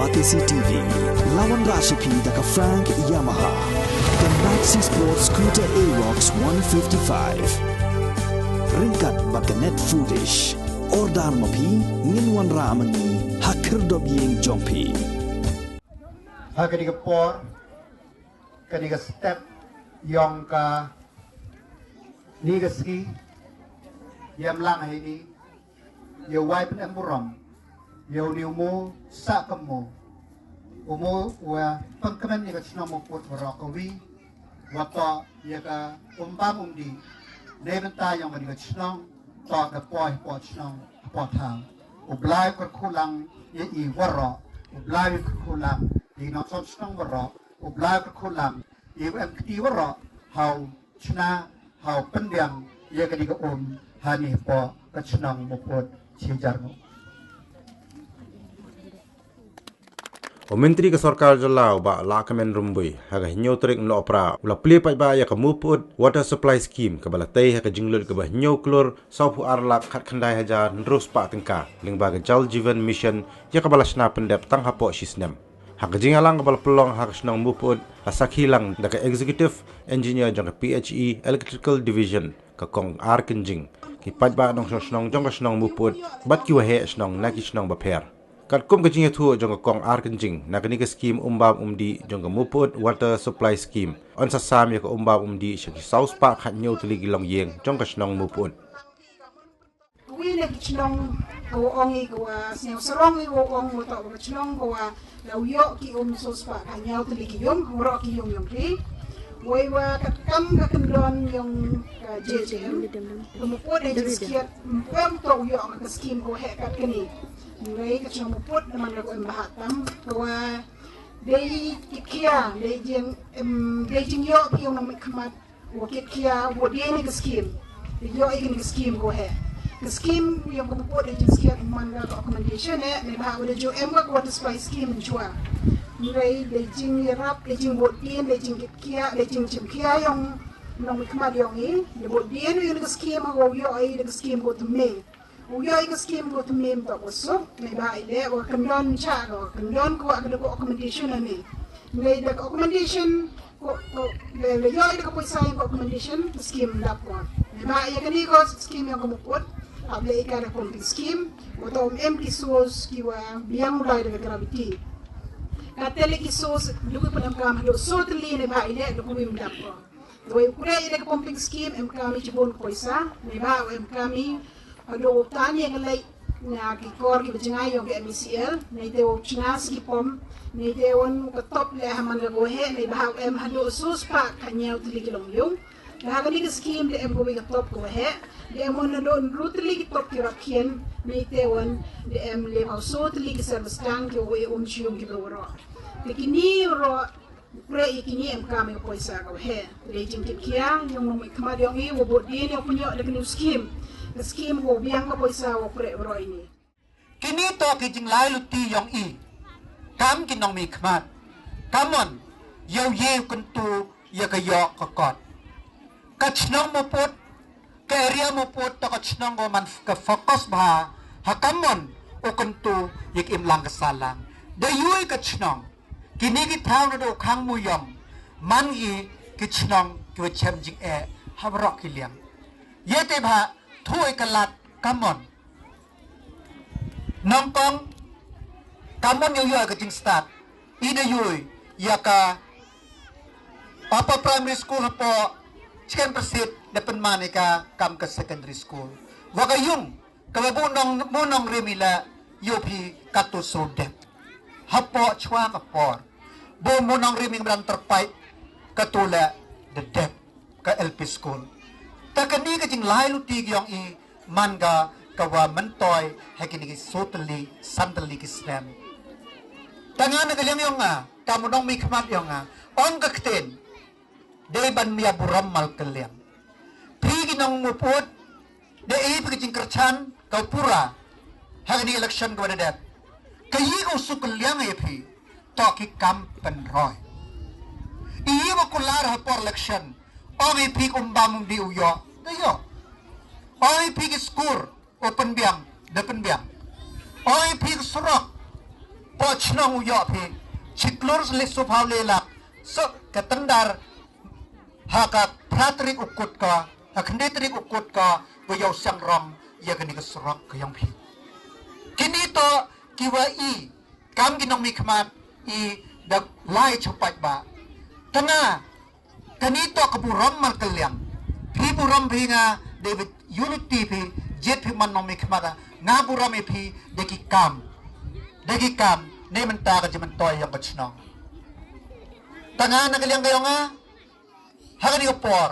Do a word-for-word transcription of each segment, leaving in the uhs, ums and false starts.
Batesi T V, la wanrah sha phi da ka Frank Yamaha, ka Maxi Sport Scooter Aerox one fifty-five. Ryngkat bad ka Net Foodish. Order ma phi, ngin wanrah ma ngi ha khyrdop ïing jong phi. Ha kane ka por, kane ka step ïong ka ni ka ski, ïa mlang ha ini, ïa wai pynemburom ïa une u mo sah ka mo, u mo wa pynkmen ïa ka chnong Mawpud waroh kawi, wa toh ïa ka um bam um dih na bynta ïong kane ka chnong, toh ka poi hapoh chnong hapoh thaw. U Blai u kyrkhu lang ïa i waroh, u Blai u kyrkhu lang ïa i nongshong chnong waroh, u Blai u kyrkhu lang ïa i em kti waroh, ha u chna, ha u pynbiang ïa kane ka um ha ni hapoh ka chnong Mawpud shi jar ngut. U Myntri ka Sorkar Jylla u Bah Lahkmen Rymbui, ha ka hynñiew tarik Nohprah, u la plie paidbah ïa ka Mawpud Water Supply Scheme, kaba la tei ha ka jinglut kaba hynñiew klur sawphew ar lak khatkhyndai hajar hynriew spah tyngka, lyngba ka Jal Jeevan Mission, ïa kaba la shna pyndep tang hapoh shi snem. Ha ka jingïalang kaba la pynlong ha ka shnong Mawpud, la sakhi lang da ka Executive Engineer jong ka P H E Electrical Division, ka Kong R Kynjing, ki paidbah nongshong shnong jong ka shnong Mawpud, bad ki waheh shnong na ki shnong bapher. Katkum ka jingïathuh jong ka Kong R Kynjing, na kane ka skim um bam um dih jong ka Mawpud Water Supply Scheme, yn sa sam ïa ka um bam um dih sha ki saw spah khathynñiew tylli ki longïing jong ka shnong Mawpud. Wi na ki chnong ka wa ong i ka wa sñiaw sarong i wa ong wa toh ka chnong ka wa la u ïoh ki um saw spah khathynñiew tylli ki ïung, waroh ki ïung ïong ri. Wei wa katkam ka kyndon ïong ka J J M, ka Mawpud Agency Kiat, ym toh u ïoh ka skim ka wa heh kat kani. Ngai ka chnong Mawpud na man ka wa em bahat tam, ka wa dei ki khia, dei jing, em, dei jing ïoh ki ïong nongmihkhmat, wa kit khia, wa dei ne ka skim. Dei ïoh i kani ka skim ka wa heh. Ka skim ïong ka Mawpud Agency Kiat man ka accommodation eh, ne ba wa dei ju em ka water supply scheme mynshwa. Ngai dei jing ïarap, dei jing bot dien, dei jing kit khia, dei jing chim khia ïong nongmihkhmat ïong i, dei bot dien ïong ka skim, ha wa ïoh i da ka skim ka wa thymme. U ïoh i ka skim ka wa thymme ym toh ka wa suk, ne ba i leh wa kyndon cha ka, wa kyndon ka wa ka da ka accommodation ne. Ngai da ka accommodation, ko, ko, le, le ïoh i da ka poisa ïong ka accommodation, ka skim dap ko. Ne ba ïa kani ka skim ïong ka Mawpud, hap leh i ka da pumping scheme, wa toh ym em ki source ki wa biang u dai da ka gravity. Ka tele ki source, duk i pyndonkam haduh saw tylli ne ba i leh, duk i ym dap ko. Dawai u khreh ïa ka pumping scheme em kam i chibun ka poisa, ne ba u em kam i, haduh u tan ïa ka leit na ki kor ki ba jngai ïong ka M E C L, ne te u chna sa ki pom, ne te wan u ka top leh ha man ka wa heh, ne ba u em haduh saw spah khathynñiew tylli ki longïung. Ba ha kani ka scheme te em ka wi ka top ka wa heh, te em wan haduh hynriew tylli ki top ki rap khian, ne te wan te em leh ha saw tylli ki service tank ki wa um shu ïung ki ba waroh. Te kini waroh, u khreh ïa kini em kam ïa ka poisa ka wa heh. Te dei jingkit khia ïong nongmihkhmat ïong i wa bud dien ïa u pynïoh da kani u skim. Ka skim ka wa biang ka poisa wa u khreh waroh ini. Kini toh ki jinglai luti ïong i. Kam ki nongmihkhmat. Kamon, ïa u ïe u kyntu ïa ka ïoh ka kot. Ka chnong Mawpud, ka area Mawpud toh ka chnong ka man ka focus bha ha kamon u kyntu ïa ka imlang ka sahlang. Da ïoh i ka chnong. Kini ki thaw naduh khang muyong man i ki chnong ki wa chem jingeh ha baroh ki liang. Ïa te bha thuh i ka lad kamon. Nongkong kamon ïoh ïoh ka jingstad. I da ïoh ïa ka Upper Primary School hapoh Chicken Persit da pynman i ka kam ka secondary school. Wa ka ïung Kaba bu nong, bu nongrim i la ïoh phi katu su dep. Hapoh chwa ka por. Bu mu nongrim i ngam dang tyrpait katu la da dep ka L P school. Ta kani ka jinglai luti ki ong i man ka ka wa myntoi ha kini ki su tylli, san tylli ki snem. Ta nga na ka liang yong nga, ka mu nongmihkhmat yong nga, ong ka ktien. Dei ban mih burom mal kylliang. Phi ki nong Mawpud, dei phi ki jingkyrchan ka pura ha kani election ka wa da dep. Ka ïa ka u suk kylliang ïa phi, to ki kam pynroi. Ïa ba kular ha por election, ong ïa phi kum bam um di u ïoh, da ïoh. Ong ïa phi ki skur, u pynbiang, da pynbiang. Ong ïa phi ki surok, Hapoh chnong u ïoh phi shi klur shi leh sawphew leh lak. Suk ka tender ha ka phra tarik u kut ka, ha khyndai tarik u kut ka, ba ïoh siang rong ïa kane ka surok ka ïong phi. Kine to kiwa i kam ki nongmihkhmat i da lai chapait ba. Tang nga, kane to ka burom markylliang. Phi burom phi nga, dei ba ïuh luti phi, jied phi man nongmihkhmat, nga burom ïa phi da ki kam. Da ki kam, ne mynta ka jingmyntoi ïong ka chnong. Tang nga na ka liang ka ïong nga, ha kane ka por,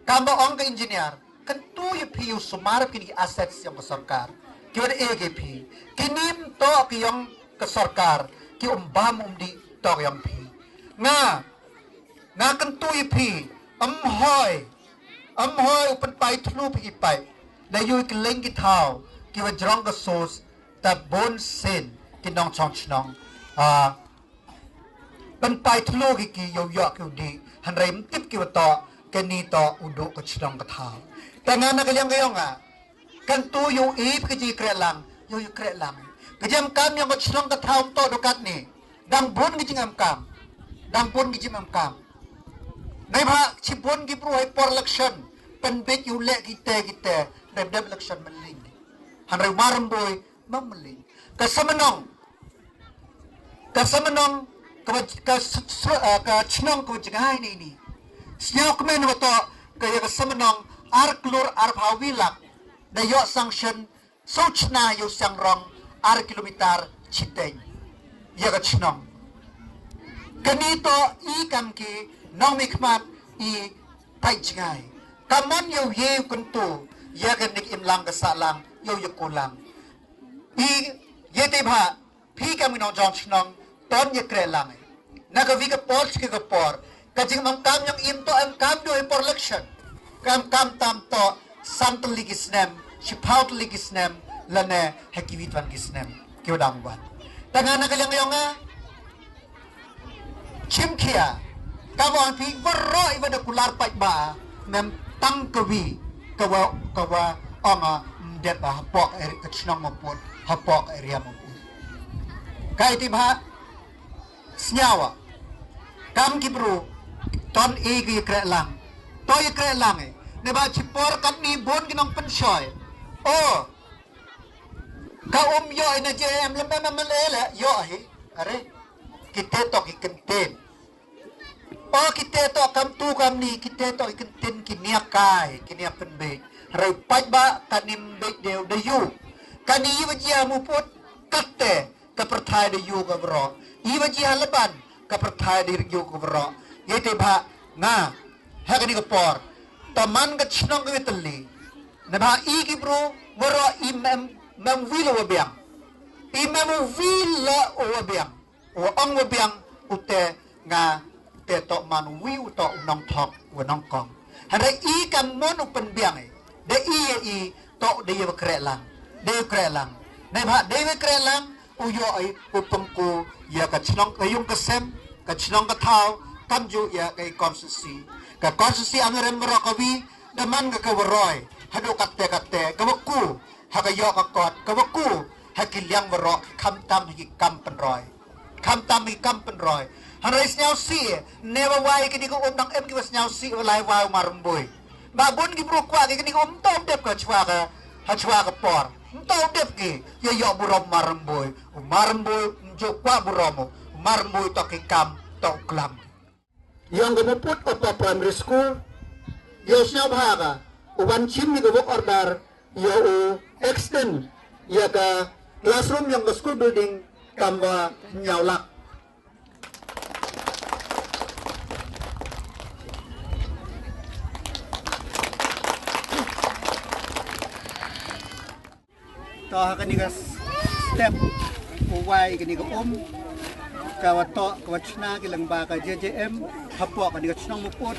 kam ba ong ka engineer, kyntu ïa phi u sumar ïa kine ki assets ïong ka sorkar. Ki wan eh ki phi. Kine ym to ki ïong ka sorkar, ki um bam um dih to ki ïong phi. Nga, nga kyntu ïa phi, ym hoi, ym hoi u pynpai thlu phi ki paip. Da ïoh ki leng ki thaw, kiwa jrong ka sos, ta bun sien ki nongchong chnong. Ah, pynpai thlu ki ki ïoh ïoh ki u dih, hynrei ym tip kiwa to, kane to u duh ka chnong ka thaw. Tang nga na ka liang ka ïong nga, kyntu ïa u i ka jingkrehlang, ïa u krehlang. Ka jingkam ïong ka chnong ka thaw to duh katne. Dang bun ka jingkam. Dang bun ka jingkam. Neibhah shibun ki bru ha i por election, pynbeit ïa u leh kite kite, dep dep election mynlin. Hynrei Marymbui, mynlin. Ka Samnong, ka Samnong, ka ba, ka s-, s-, ah, ka chnong ka ba jngai ne ini. Sñiaw kmen wa to, ka ïa ka Samnong, ar klur arphew wi lak. Da ïoh sanction, soo chna ïa u siang rong, ar kilometer chiteng. Ïa ka chnong. Kane to i kam ki, nongmihkhmat, i pait jngai. Ka mon ïa u ye u kyntu, ïa ka nik imlang ka sahlang, ïa u ïa kulang. I, ïa te bha, phi kam ki nongchong chnong, ton ïa krehlang. Na ka wi ka por, chi ka por. Ka jingkam ïong im to em kam duh i por election. Kam kam tam to, san tylli ki snem, shiphew tylli ki snem, lane ha ki wi twan ki snem. Ki u dang wan. Tang nga na ka liang ïong nga, chim khia. Ka wan phi waroh i wa da kular pait ba, mem tang ka wi, ka wa, ka wa ong a, mdep a, hapoh ka ri-, ka chnong maput, hapoh ka area maput. Ka iti bha, sñiaw a. Kam ki bru, ton i ki krehlang. To i krehlang i. Neibhah chi por katni bun ki nongpynshoi. O, ka um ïoh i na J M lem em em le le, ïoh hi. Are, kite to ki kyntien. O kite to kam tu kam ni, kite to i kyntien ki nia kai, ki nia pynbeit. Hynrei pait ba, kani mbeit dei u da ïu. Kani i wa jia muput, katte, ka pyrthai da ïu ka waroh. I wa jia laban, ka pyrthai da ïu ka waroh. Ïa te bha, nga, ha kani ka por. Taman ka chnong ka wi tylli. Neibhah i ki bru, waroh i mem, mem wi la wa biang. I mem wi la wa biang. Wa ong wa biang, u te nga, te to man wi u to u nongthok, u nongkong. Hynrei i kam mon u pynbiang i. Da i, i, to da i wa krehlang. Da i wa krehlang. Neibhah da i wa krehlang, u ïoh i, u pynku, ïa ka chnong ka ïung ka sem, ka chnong ka thaw, kam ju ïa ka i constituency. Ka constituency ang rem waroh ka wi, da man ka ka waroh i. Haduh katte katte, ka wa ku, ha ka ïoh ka kot, ka wa ku, ha ki liang waroh, khamtam ha ki kam pynroi. Khamtam i kam pynroi. Hynrei sñiaw sih, ne wa wai kini ka um dang em ki wa sñiaw sih, wa lai wai u Marymbui. Ba bun ki bru kwah ki kini ka um to dep ka chwa ka, ha chwa ka por. To dep ki, ïa ïoh burom Marymbui. U Marymbui, njuk kwah burom u. U Marymbui to ki kam, to klam. Ïong ka muput Upper Primary School, ïa u sñiaw bha ka, u wan chim ïa ka work order, ïa u extend, ïa ka classroom ïong ka school building, kam wa hynñiew lak. To ha kani ka step, u wai kani ka um, ka wa to, ka wa chna ki lyngba ka J J M, hapoh kani ka chnong muput,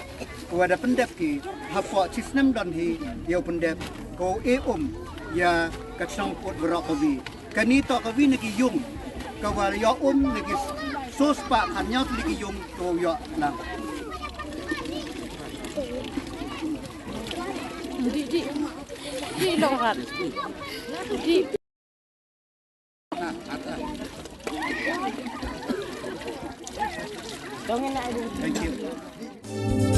ka wa da pyndep ki, hapoh chi snem don hi, ïa u pyndep, ka wa e um, ïa ka chnong muput waroh ka wi. Kani to ka wi na ki ïung, ka wa ïoh um na ki soo spah khat hynñiew tylli ki ïung, ka wa ïoh lang. Di, di, di long rat. Di. Thank you.